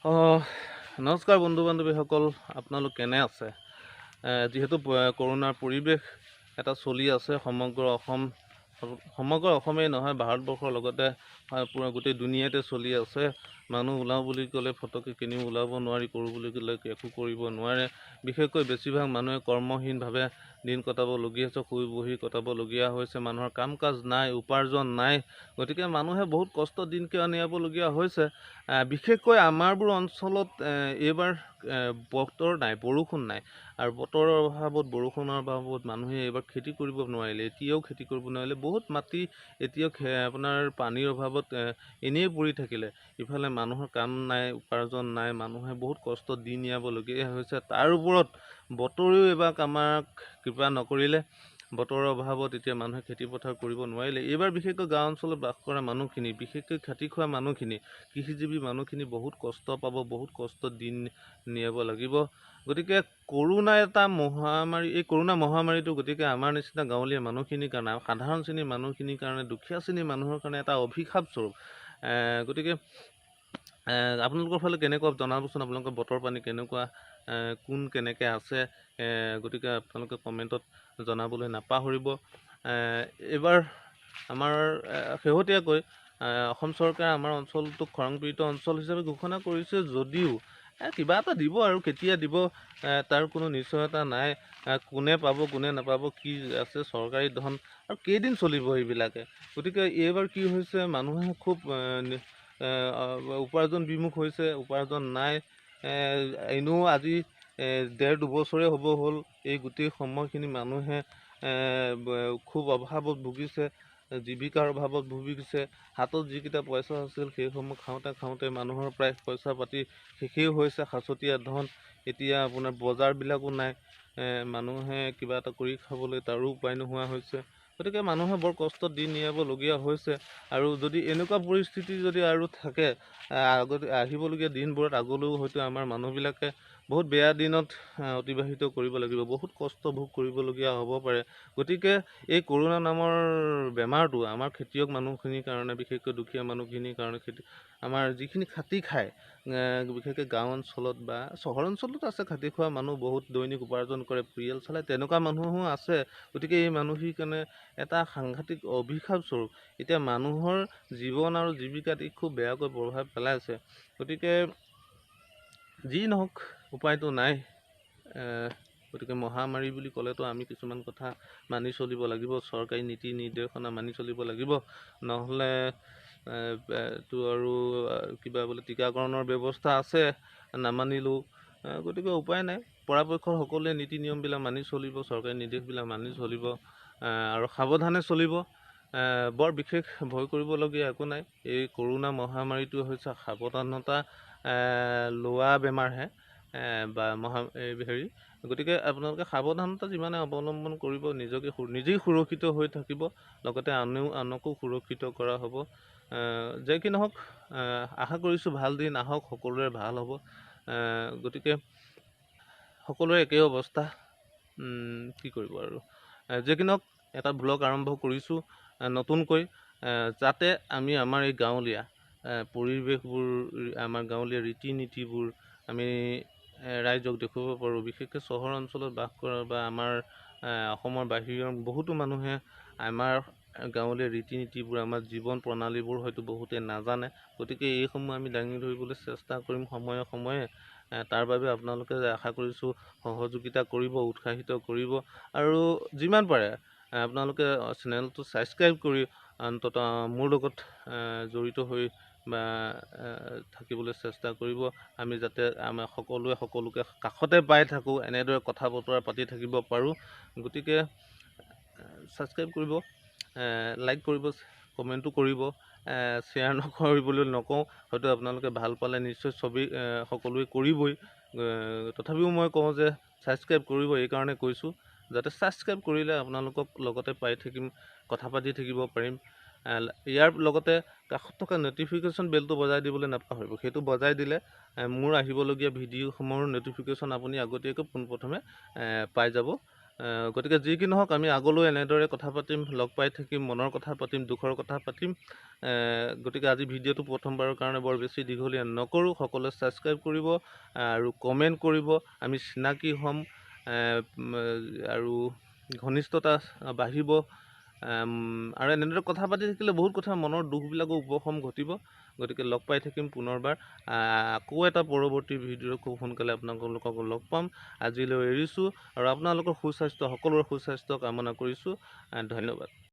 নমস্কাৰ বন্ধু বান্ধৱীসকল, আপোনালোক কেনে আছে? যিহেতু কৰোণাৰ পৰিৱেশ এটা চলি আছে সমগ্ৰ অসম, সমগ্ৰ অসমেই নহয় ভাৰতবৰ্ষৰ লগতে পুৰা গোটেই দুনিয়াতে চলি আছে। মানুহ ওলাওঁ বুলি ক'লে ফটককৈ কিনিও ওলাব নোৱাৰি, কৰোঁ বুলি ক'লে একো কৰিব নোৱাৰে। বিশেষকৈ বেছিভাগ মানুহে কৰ্মহীনভাৱে দিন কটাবলগীয়া হৈছে, শুই বহি কটাবলগীয়া হৈছে। মানুহৰ কাম কাজ নাই, উপাৰ্জন নাই, গতিকে মানুহে বহুত কষ্ট দিন নিয়াবলগীয়া হৈছে। বিশেষকৈ আমাৰবোৰ অঞ্চলত এইবাৰ বতৰ নাই, বৰষুণ নাই, আৰু বতৰৰ অভাৱত, বৰষুণৰ অভাৱত মানুহে এইবাৰ খেতি কৰিব নোৱাৰিলে, এতিয়াও খেতি কৰিব নোৱাৰিলে। বহুত মাটি এতিয়াও আপোনাৰ পানীৰ অভাৱত এনেই পৰি থাকিলে। ইফালে মানুহৰ কাম নাই, উপাৰ্জন নাই, মানুহে বহুত কষ্ট দিন নিয়াবলগীয়া হৈছে। তাৰ ওপৰত বতৰেও এইবাৰ আমাক কৃপা নকৰিলে, বতৰৰ অভাৱত এতিয়া মানুহে খেতি পথাৰ কৰিব নোৱাৰিলে। এইবাৰ বিশেষকৈ গাঁও অঞ্চলত বাস কৰা মানুহখিনি, বিশেষকৈ খেতি খোৱা মানুহখিনি, কৃষিজীৱী মানুহখিনি বহুত কষ্ট পাব, বহুত কষ্ট দিন নিয়াব লাগিব। গতিকে কৰোণা এটা মহামাৰী, এই কৰোণা মহামাৰীটো গতিকে আমাৰ নিচিনা গাঁৱলীয়া মানুহখিনিৰ কাৰণে, সাধাৰণ শ্ৰেণীৰ মানুহখিনিৰ কাৰণে, দুখীয়া শ্ৰেণীৰ মানুহৰ কাৰণে এটা অভিশাপ স্বৰূপ। গতিকে আপোনালোকৰ ফালে কেনেকুৱা জনাবচোন, আপোনালোকৰ বতৰ পানী কেনেকুৱা, কোন কেনেকৈ আছে, গতিকে আপোনালোকে কমেণ্টত জনাবলৈ নাপাহৰিব। এইবাৰ আমাৰ শেহতীয়াকৈ অসম চৰকাৰে আমাৰ অঞ্চলটোক খৰাং পীড়িত অঞ্চল হিচাপে ঘোষণা কৰিছে যদিও কিবা এটা দিব, আৰু কেতিয়া দিব তাৰ কোনো নিশ্চয়তা নাই। কোনে পাব কোনে নাপাব, কি আছে চৰকাৰী ধন আৰু কেইদিন চলিব এইবিলাকে। গতিকে এইবাৰ কি হৈছে, মানুহে খুব উপাৰ্জন বিমুখ হৈছে, উপাৰ্জন নাই। এনেও আজি ডেৰ দুবছৰে হ'ব হ'ল, এই গোটেই সময়খিনি মানুহে খুব অভাৱত ভুগিছে, জীৱিকাৰ অভাৱত ভুগিছে। হাতত যিকেইটা পইচা আছিল সেইসমূহ খাওঁতে খাওঁতে মানুহৰ প্ৰায় পইচা পাতি শেষেই হৈছে, সাঁচতীয়া ধন। এতিয়া আপোনাৰ বজাৰবিলাকো নাই, মানুহে কিবা এটা কৰি খাবলৈ তাৰো উপায় নোহোৱা হৈছে। গতিকে মানুহে বৰ কষ্টত দিন নিয়াবলগীয়া হৈছে। আৰু যদি এনেকুৱা পৰিস্থিতি যদি আৰু থাকে, আগতে আহিবলগীয়া দিনবোৰত আগলৈও হয়তো আমাৰ মানুহবিলাকে বহুত বেয়া দিনত অতিবাহিত কৰিব লাগিব, বহুত কষ্ট ভোগ কৰিবলগীয়া হ'ব পাৰে। গতিকে এই কৰোণা নামৰ বেমাৰটো আমাৰ খেতিয়ক মানুহখিনিৰ কাৰণে, বিশেষকৈ দুখীয়া মানুহখিনিৰ কাৰণে, খেতি আমাৰ যিখিনি খাটি খায়, বিশেষকৈ গাঁও অঞ্চলত বা চহৰ অঞ্চলতো আছে খাটি খোৱা মানুহ, বহুত দৈনিক উপাৰ্জন কৰে, পৰিয়াল চলায়, তেনেকুৱা মানুহো আছে। গতিকে এই মানুহখিনিৰ কাৰণে এটা সাংঘাতিক অভিশাপ স্বৰূপ। এতিয়া মানুহৰ জীৱন আৰু জীৱিকাত ই খুব বেয়াকৈ প্ৰভাৱ পেলাইছে। গতিকে যি নহওক উপায়টো নাই। গতিকে মহামাৰী বুলি ক'লেতো আমি কিছুমান কথা মানি চলিব লাগিব, চৰকাৰী নীতি নিৰ্দেশনা মানি চলিব লাগিব, নহ'লে তো আৰু কিবা বোলে টীকাকৰণৰ ব্যৱস্থা আছে, নামানিলেও, গতিকে উপায় নাই। পৰাপক্ষত সকলোৱে নীতি নিয়মবিলাক মানি চলিব, চৰকাৰী নিৰ্দেশবিলাক মানি চলিব আৰু সাৱধানে চলিব। বৰ বিশেষ ভয় কৰিবলগীয়া একো নাই। এই কৰোণা মহামাৰীটো হৈছে সাৱধানতা লোৱা বেমাৰহে, বা মহা এই হেৰি। গতিকে আপোনালোকে সাৱধানতা যিমানে অৱলম্বন কৰিব, নিজকে নিজেই সুৰক্ষিত হৈ থাকিব, লগতে আনেও আনকো সুৰক্ষিত কৰা হ'ব। যে কি নহওক, আশা কৰিছোঁ ভাল দিন আহক, সকলোৰে ভাল হ'ব। গতিকে সকলোৰে একেই অৱস্থা, কি কৰিব আৰু। যে কি নহওক, এটা ব্লগ আৰম্ভ কৰিছোঁ নতুনকৈ, যাতে আমি আমাৰ এই গাঁৱলীয়া পৰিৱেশবোৰ, আমাৰ গাঁৱলীয়া ৰীতি নীতিবোৰ আমি ৰাইজক দেখুৱাব পাৰোঁ। বিশেষকৈ চহৰ অঞ্চলত বাস কৰা বা আমাৰ অসমৰ বাহিৰৰ বহুতো মানুহে আমাৰ গাঁৱলীয়া ৰীতি নীতিবোৰ, আমাৰ জীৱন প্ৰণালীবোৰ হয়তো বহুতে নাজানে। গতিকে এইসমূহ আমি দাঙি ধৰিবলৈ চেষ্টা কৰিম সময়ে সময়ে। তাৰ বাবে আপোনালোকে আশা কৰিছোঁ সহযোগিতা কৰিব, উৎসাহিত কৰিব, আৰু যিমান পাৰে আপোনালোকে চেনেলটো ছাবস্ক্ৰাইব কৰি অন্ততঃ মোৰ লগত জড়িত হৈ বা থাকিবলৈ চেষ্টা কৰিব। আমি যাতে আমাৰ সকলোৱে সকলোকে কাষতে পাই থাকোঁ, এনেদৰে কথা বতৰা পাতি থাকিব পাৰোঁ। গতিকে ছাবস্ক্ৰাইব কৰিব, লাইক কৰিব, কমেণ্টো কৰিব, শ্বেয়াৰ নকৰিবলৈ নকওঁ, হয়তো আপোনালোকে ভাল পালে নিশ্চয় চবেই সকলোৱে কৰিবই। তথাপিও মই কওঁ যে ছাবস্ক্ৰাইব কৰিব, এইকাৰণে কৈছোঁ যাতে ছাবস্ক্ৰাইব কৰিলে আপোনালোকক লগতে পাই থাকিম, কথা পাতি থাকিব পাৰিম। ইয়াৰ লগতে কাষত থকা ন'টিফিকেশ্যন বেলটো বজাই দিবলৈ নাপাহৰিব। সেইটো বজাই দিলে মোৰ আহিবলগীয়া ভিডিঅ'সমূহৰ ন'টিফিকেশ্যন আপুনি আগতীয়াকৈ পোনপ্ৰথমে পাই যাব। গতিকে যি কি নহওক, আমি আগলৈ এনেদৰে কথা পাতিম, লগ পাই থাকিম, মনৰ কথা পাতিম, দুখৰ কথা পাতিম। গতিকে আজি ভিডিঅ'টো প্ৰথমবাৰৰ কাৰণে বৰ বেছি দীঘলীয়া নকৰোঁ। সকলোৱে ছাবস্ক্ৰাইব কৰিব আৰু কমেণ্ট কৰিব, আমি চিনাকি হ'ম আৰু ঘনিষ্ঠতা বাঢ়িব, আৰু এনেদৰে কথা পাতি থাকিলে বহুত কথা মনৰ দুখবিলাকো উপশম ঘটিব। গতিকে লগ পাই থাকিম পুনৰবাৰ আকৌ এটা পৰৱৰ্তী ভিডিঅ', খুব সোনকালে আপোনালোকক লগ পাম। আজিলৈ এৰিছোঁ আৰু আপোনালোকৰ সুস্বাস্থ্য, সকলোৰে সুস্বাস্থ্য কামনা কৰিছোঁ। ধন্যবাদ।